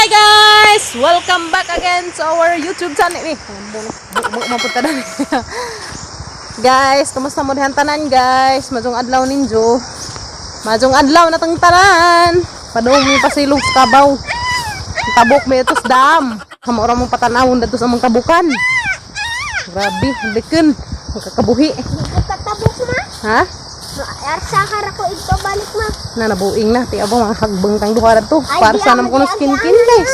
Hi guys! Welcome back again to our YouTube channel. Eh, mapunta na. Guys, kumusta mo dihan tanan, guys? Majong adlaw ninyo. Majong adlaw na tang tanan. Padung mi pasilong sa kabaw. Tabok mi ito sa dam. Kamura mong patanawon dito sa among tabukan. Grabe, bikin. Magkakabuhi. Patabok ma. Ha? Arsa ka ko ipabalik ma. Na nabuing na. Ti abo mga hagbang tang duha to. Ay, Para di sa naman ako, kuno di skin ako, kin guys.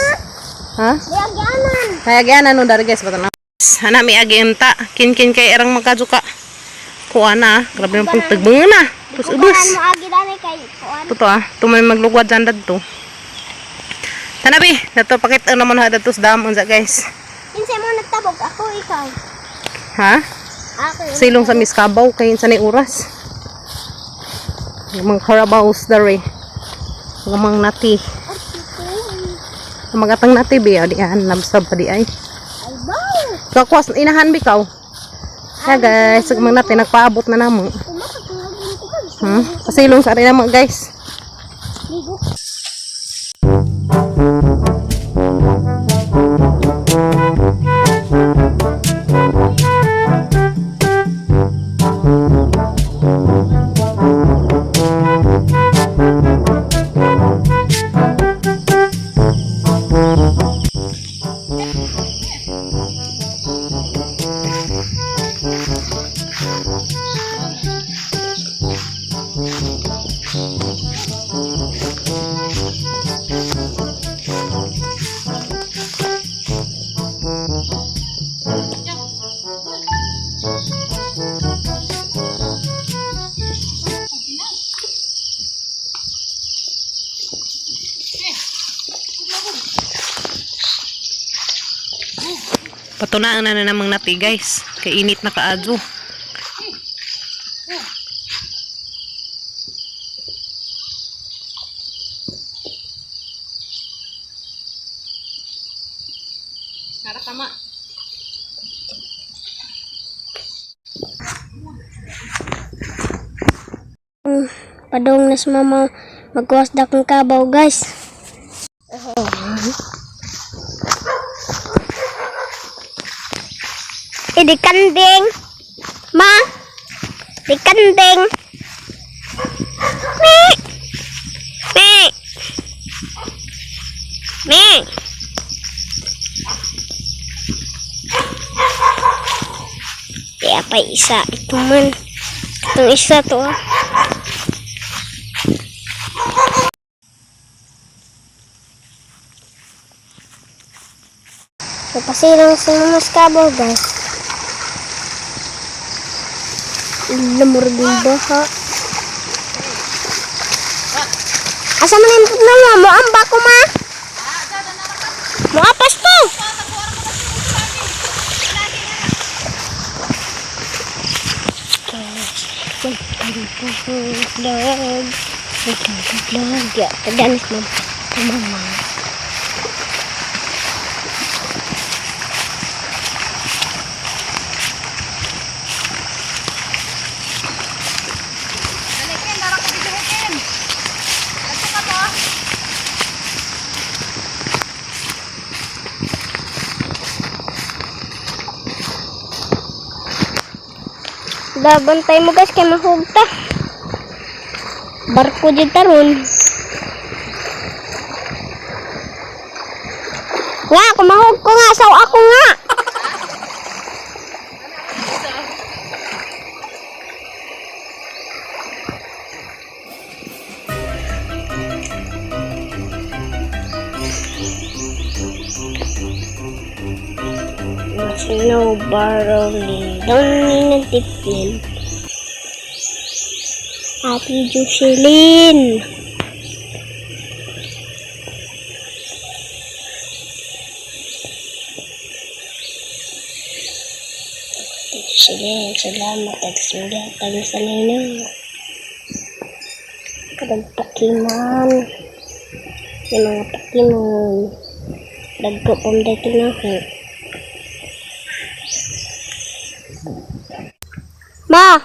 Ha? Diagyanan. Kaya gyan ano dari guys bata na. Hana mi agi unta. Kin kin kay erang makajuka. Kuha na. Grabe ng pagtagbang na. Tapos ubos. Kuan mo agi dani kay kuan. Totoo ah. Tumay maglugwad dyan dadto. Tanabi, dato pakit ano naman ha dadto sa dam unsa guys. Kinsa mo nagtabok ako ikaw? Ha? Ako. Silong sa Miskabaw kay sa ni oras. Mga carabaos dere. Mga nati. Mga tang nati bi di an nabsab pa di ay. Ay baw. Kakwas inahan bi kaw. Ya guys, mga nati nagpaabot na namo. Kumakatungagin ko guys. Pasilong sa rin naman guys. Ligo. Patunaan na na namang nati guys. Kay init na kaadyo. Tama. Padong na sa mama magkuwas dakong kabaw guys. Idi kanding. Ma. Di kanding. Mi. Mi. Mi. Di apa isa ito man. Itong isa to ah. So, pasilang sa mga kabaw, guys. Lamur din baha. Asa man yung na mo? Mo ko ma? Mo apas to. Vlog. Vlog. Taganis mo. Mama. Dabantay mo guys kay mahugta. Barko di taron. Nga, kumahug ko nga. Saw ako nga. No borrowing. Don't need a tippin. Ate Jocelyn. Ate Jocelyn, salamat at sumigatan sa ninyo. Kadang pakiman. Yung mga pakiman. Dagko pang dito na ako. Ma!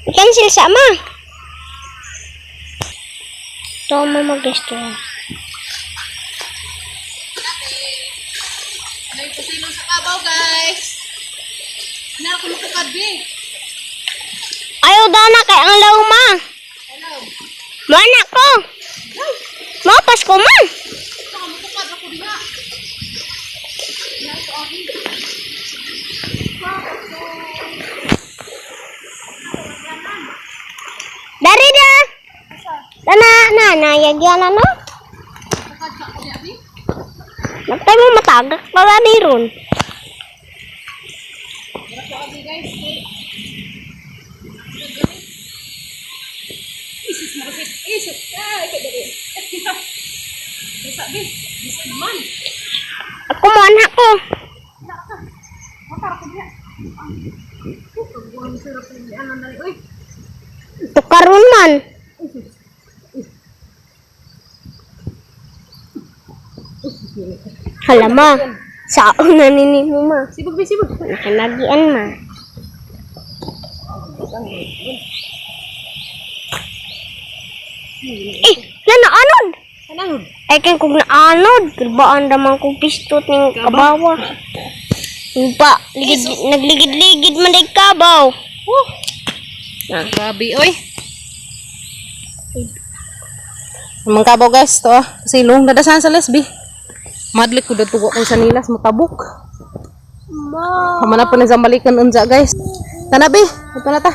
I-cancel sa ma! Ito mama gusto. Kabaw, guys. Na ako matukad, bi. Ayaw dana kay ang law ma. Hello. Mana ko. Mapas ko man. Saka matukad ako diha. Na ako ahi. Dari da. Dana na na yagyan na no. Tukad sa ako diha, bi. Nagtay mo matagak pala ni ron. Dara ko abi, guys. Isus marasit. Isus. Ay, kay dali. Bisa, bi. Bisa man. Ako mo anak ko. Matar ko diha. Kaguan sira pilihan dali. Uy. Tukaron man. Hala ma. Saon na nini mo ma. Sibog, bi, sibog. Nakinagian ma. Eh, yan na anod. Anod. Ay kay kung naanod, kirbaan raman kong pistot ning kabawa. Pa, ligid, nagligid-ligid man day kabaw. Oh. Ah. Grabe, oy. Mga kabaw guys, to ah. Silong dadasan sa lesbi. Madlik ko dito ko sa nilas matabok. Ma. Kamana po na balikan unja guys. Tanabi, ito na ta.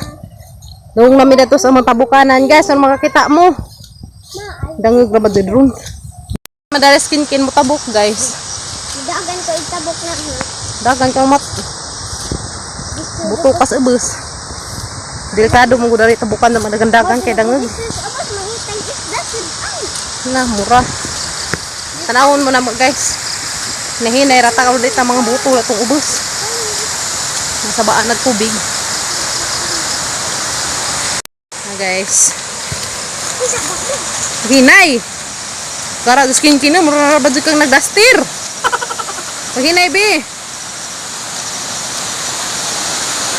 Dong nami dito sa mga tabukanan guys, ano makakita mo? Dangog ra ba dun? Madali skin kin mo tabok guys. Dagan ko itabok na. Dagan ka mat. Buto ka sa ubos. Delikado mo gud tabukan na madagandagan kay dangog. Abas mangitang isda sud ay. Na, mura. Tanawon mo na mo, guys. Nahinay rata ka ulit ang mga buto na itong ubos. Nasa baan nagtubig. Na guys. Hinay! Kara, skin kina, mura na ba dyan kang nagdastir? Paghinay, be!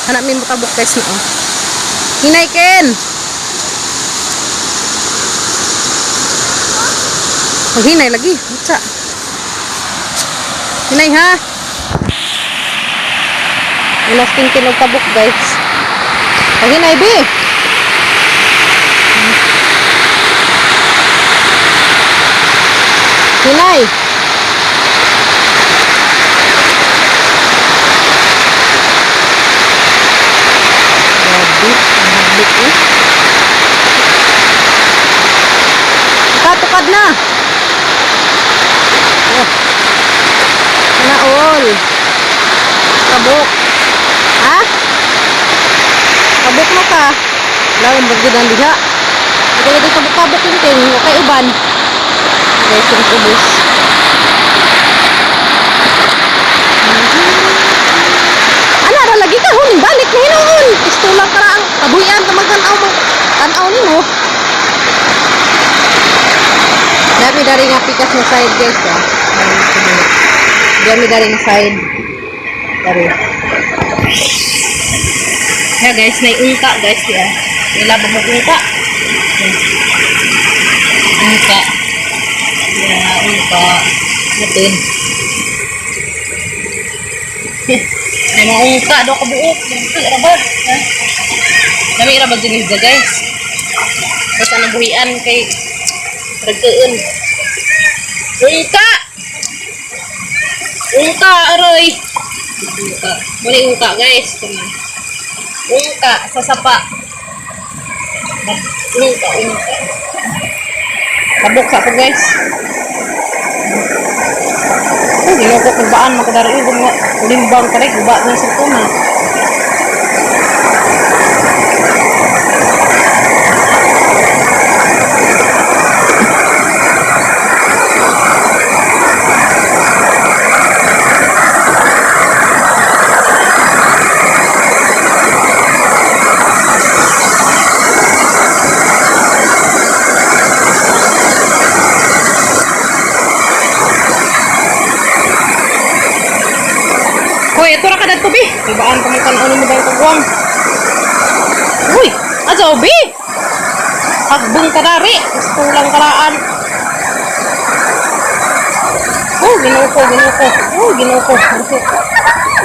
Hanapin mo tabok guys na oh. Hinay, Ken! Paghinay lagi. Utsa. Hinay ha. Ilas kin og tabok guys. Paghinay bi. Hinay. Grabe, ang hablik eh. Tukad na. Oh. Na all. Kabok. Ha? Kabok na ka. Wala mong bagyo ang diha. Ito ito kabok-kabok yung ting. Okay, uban. Guys, yung ubos. Ana, ra lagi ka. Huling balik na hinuon. Pistola ka ang kabuyan. Tamagan-aw mo. Tanaw ni mo. Dami dari nga pikas na side guys ah. Dami dari nga side. Dari. Yeah guys, may ungka guys ya. Nilabog mo ungka. Ungka. Yeah, ungka. Natin. May mga ungka daw kabuok. Ungka ra ba? Ha? Dami ra ba dyan isda guys? Basta nabuhian kay Ragkaan. Ungka! Ungka, aroy! Ungka. Muna yung ungka, guys. Ito na. Ungka, sa sapa. Ungka, ungka. Tabok sa ako, guys. Oh, ginoo ko kung baan makadari yung mga limbang ka rin. Guba na sa tuna. Hoy, ito ra ka dadto bi. Ibaan pa man tan-aw nimo dahil kagwang. Uy, adyo bi. Hagbong ka dari, gusto lang karaan. Oh, ginoo ko, ginoo ko. Oh, ginoo ko.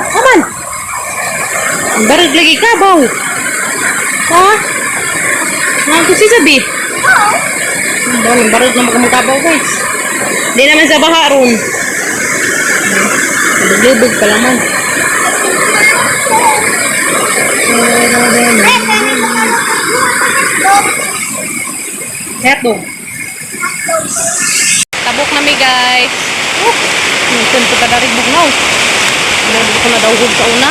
Aman. Barag lagi kabaw. Ha? Nga ko si sabi. Oo. Barag na magkabaw, guys. Di naman sa baha ron. Lubog pa naman. Eto. Tabok na mi, guys. Oh, minsan pa tadarig bugnaw. Grabe ko na dawhog sa una.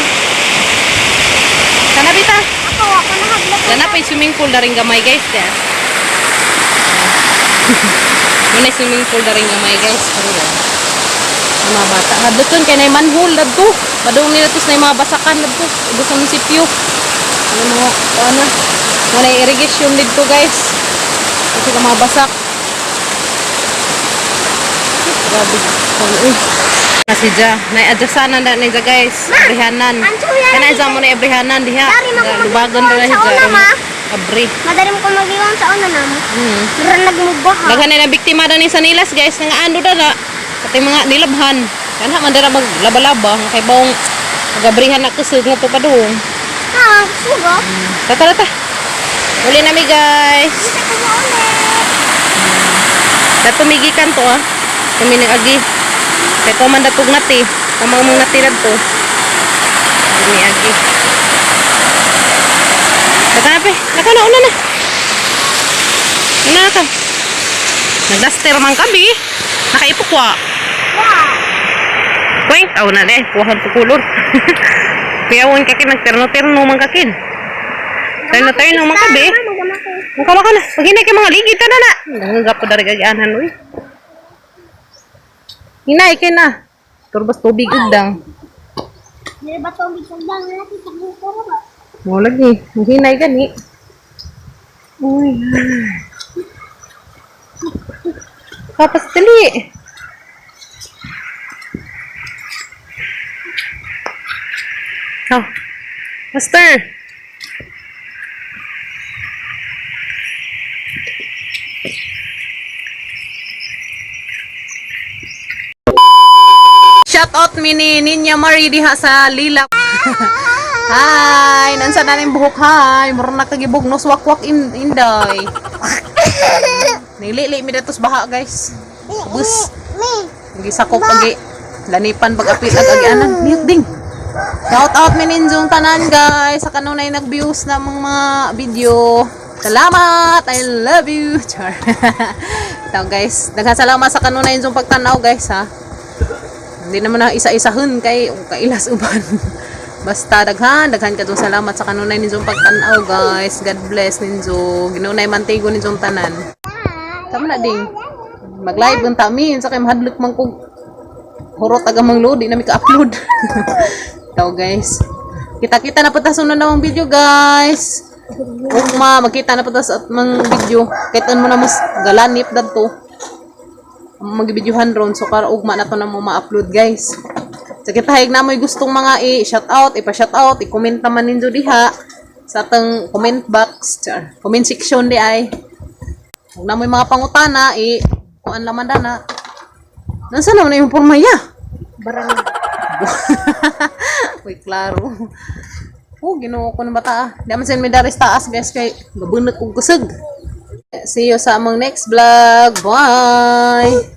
Sana bita. Ako, ako nahadlok. Sana pa yung swimming pool na rin gamay, guys. Kaya. Muna yung swimming pool na rin gamay, guys. Pero yan. Ang mga bata. Hadlok yun kay na manhole dadto. Padung nila tos na yung mga basakan dadto. Ubos sa munisipyo. Ano mga ano. Muna yung irrigation dito, guys. Kasi ka mga basak. Grabe. Uy. Kasi dya, na-adjustanan na na guys. Abrihanan. Ang suya Kana isa mo na abrihanan diha. Dari, Lubagon na sa siya. una, ma. Abri. Madali mo ko mag-iwan sa una na mo. Mura nagmubaha. Daghan na biktima daw ni sa nilas, guys, nga ando da na. Pati mga nilabhan. Kana man dira maglabalaba nga kay bawong magabrihan na kusog nga to padung. Ha, sugo. Tata tata. Uli na mi, guys. Isa ko mo ulit. Dato migikan to ah. Kami nag-agi. Kay ko man datog nati. Kamang mong nati to. Kami agi. Tata na pe. Nako na una na. Una na ka. Nagdaster man kami. Nakaipukwa. Wow. Weng, aw na de, kuhan ko kulor. Kaya wan kakin nagterno-terno man kakin. Terno-terno man kabi. Ang kama ka na. Pag hinay kay mga ligid ta na na. Nanganggap ko dari gagaanan uy. Hinay kay na. Turbas tubig ugdang. Dili ba tubig sa dang natin sa buko ba? Mo lagi. Ang hinay gani. Uy. Kapas dali. Oh. Master. Shout out mi ni Ninya Marie diha sa Lila. Hi, nansa na ning buhok hi. Mura na kagibog no swakwak in inday. Nilili mi datos baha, guys. Bus. Mi. Gisakop agi. Lanipan pag apil ag agianan. Mute ding. Shout out mi ninjong tanan, guys, sa kanunay nag-views na mga video. Salamat! I love you. Char. Ito, guys. Daghan salamat sa kanunay ninyong pagtanaw, guys, ha. Hindi naman na isa-isahon kay kailas uban. Basta daghan, daghan kadtong salamat sa kanunay ninyong pagtanaw, guys. God bless ninyo. Ginunay mantigo ninyong tanan. Tama na ding. Mag-live ang tami sa kay mahadlok man kog hurot aga mang load, di na mi ka-upload. Ito, guys. Kita-kita na po ta sunod na mong video, guys. Ugma, magkita na po ta sa atmang video. Kahit mo na mas galanip dadto. Magbidyohan ron so para ugma na to na mo ma-upload, guys. Sa kita hayag na mo'y gustong mga i-shout out, ipa-shout out, i-comment naman ninyo diha sa atong comment box, char, comment section di ay. Huwag na mo'y mga pangutana, i kuan laman dana. Nasa naman na yung pormaya? Barang. Uy, klaro. Oh, Ginoo ko ng bata ah. Di man sin may daris taas, guys, kay gabunot kong kusog. See you sa among next vlog. Bye!